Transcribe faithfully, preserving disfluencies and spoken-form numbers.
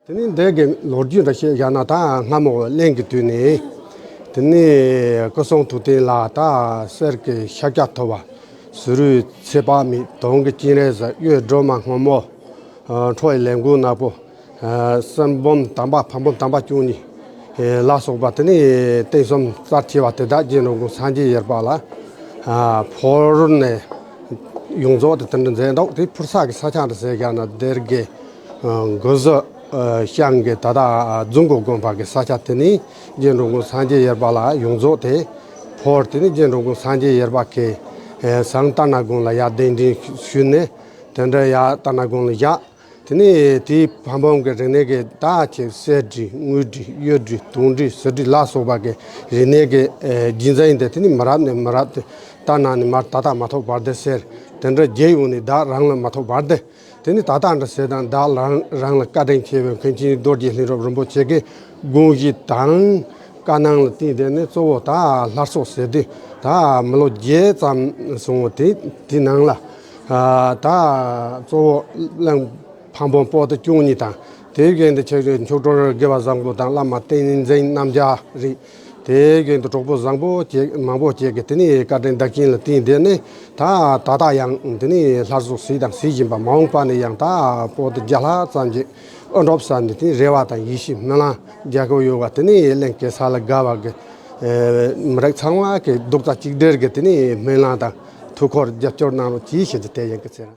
དེ་ནས་འདི་གི་ལོ་རྒྱུས་འདྲ་བཤད་བཞག་ན། ད་སྔ་མོ་གླིང་གི་དུས་ནས་དེ་ནས་སྐུ་གསུང་ཐུགས་རྟེན་ལ་ད་གསེར་གྱི་ཤཱཀྱ་ཐུབ་པ། བྱུ་རུའི་ཚེ་དཔག་མེད། དུང་གི་སྤྱན་རས་གཟིགས། གཡུ་སྒྲོལ་མ་སྔོན་མོ། ཨ་ཁྲོ་བོའི་ལས་མགོན་ནག་པོ། ཨ་གསེར་འབུམ་དམ་པ། ཕ་འབུམ་དམ་པ་བཅུ་གཉིས། ཨེ་ལ་སོགས་པ། དེ་ནས་རྟེན་གསུམ་རྩ་ཆེ་བ་དེ་དག་རྗེ་འགྲོ་མགོན་སངས་རྒྱས་གཡེར་པ་ལ་ཨ་ཕུལ་ནས་ཡོངས་རྫོགས་དེ་དེ་འདྲ་མཛད་འདུག་དེ་ཕུལ་ས་གི་ས་ཆ་འདྲ་ཟེར་བཞག་ན། སྡེ་དགེ་ཨ་མགོ་བཟུ་ཨ་ཤང་གི་ད་ལྟ་ཨ་རྫོང་གི་དགོན་པ་གི་ས་ཆ་དེ་ནས་རྗེ་འགྲོ་མགོན་སངས་རྒྱས་གཡེར་པ་ལ་ཡོངས་རྫོགས་དེ་ཕུལ། དེ་ནས་རྗེ་འགྲོ་མགོན་སངས་རྒྱས་གཡེར་པ་གིས་ཨེ་ཟངས་རྟ་སྣ་དགོན་ལ་ཡར་གདན་འདྲེན་ཞུས་ནས། དེ་འདྲ་ཡར་རྟ་སྣ་དགོན་ལ་བཞག་དེ་ནས་དེའི་ཕ་འབུམ་གྱི་རིག་གནས་ཀྱི་ད་ཆེ་གསེར་བྲིས། དངུལ་བྲིས། གཡུ་བྲིས། དུང་བྲིས། གསེར་བྲིས་ལ་སོགས་པ་གི་རིག་གནས་ཀྱི་ཨེ་རྒྱུན་འཛིན་དེ་དེ་ནས་མི་རབས་ནས་མི་རབས་དེ་ད་ནང་ནས་མར་ད་ལྟ་མ་ཐོབ་བར་དུ་ཟེར། དེ་འདྲ་རྒྱས་ཡོང་ནས་ད་རང་ལ་མ་ཐོབ་བར་དུ། དེ་ནས་ད་ལྟ་འདྲ་ཟེར་དང་ད་རང་རང་ལ་བཀའ་དྲིན་ཆེ་བའི་མཁན་ཆེན་རྡོ་རྗེ་སླེ་རབ་རིན་པོ་ཆེ་གི་དགོངས་གཞི་དང་བཀའ་གནང་ལ་བརྟེན་ཏེ་ནས་གཙོ་བོ་ད་ལྷ་ཚོགས་ཟེར་དུས་ད་མི་ལོ་བརྒྱད་ཙམ་སོང་བ་དེ་དེ་ནང་ལ་ཨ་ད་གཙོ་བོ་གླིང་ཕ་འབུམ་པོ་ཏི་བཅུ་གཉིས་དང་། དེའི་རྒྱུན་དུ་ཆེ་བའི་མཆོག་སྤྲུལ་དགེ་བ་བཟང་པོ་དང་བླ་མ་བསྟན་འཛིན་རྣམ་རྒྱལ་རེད། དེའི་རྒྱུན་དུ་གྲོགས་པོ་བཟང་པོ་བཅས་མང་པོ་བཅས་ཀྱིས་དེ་ནས་བཀའ་དྲིན་བདག་རྐྱེན་ལ་བརྟེན་ཏེ་ནས་ད་ད་ལྟ་ཡང་དེ་ནས་ལྷ་ཚོགས་ཟིན་དང་ཟིན་བཞིན་པ། མ་འོངས་པ་ནས་ཡང་ད་པོ་ཏི་བརྒྱ་ལྷག་ཙམ་ཅིག་ཨ་འགྲོ་ས་ནས་དེ་ནས་རེ་བ་དང་ཡིད་ཆེས་སྨོན་ལམ་རྒྱག་གི་ཡོད་པ། དེ་ནས་གླིང་གེ་སར་ལ་དགའ་བ་གི་ཨེ་མི་རིགས་ཚང་མ་གི་རྡོག་རྩ་གཅིག་སྒྲིལ་གྱི་དེ་ནས་སྨོན་ལམ་དང་ཐུགས་ཁུར་རྒྱབ་སྐྱོར་གནང་རོགས་གྱིས་ཞེས་དེ་ཡིན་གི་ཟེར།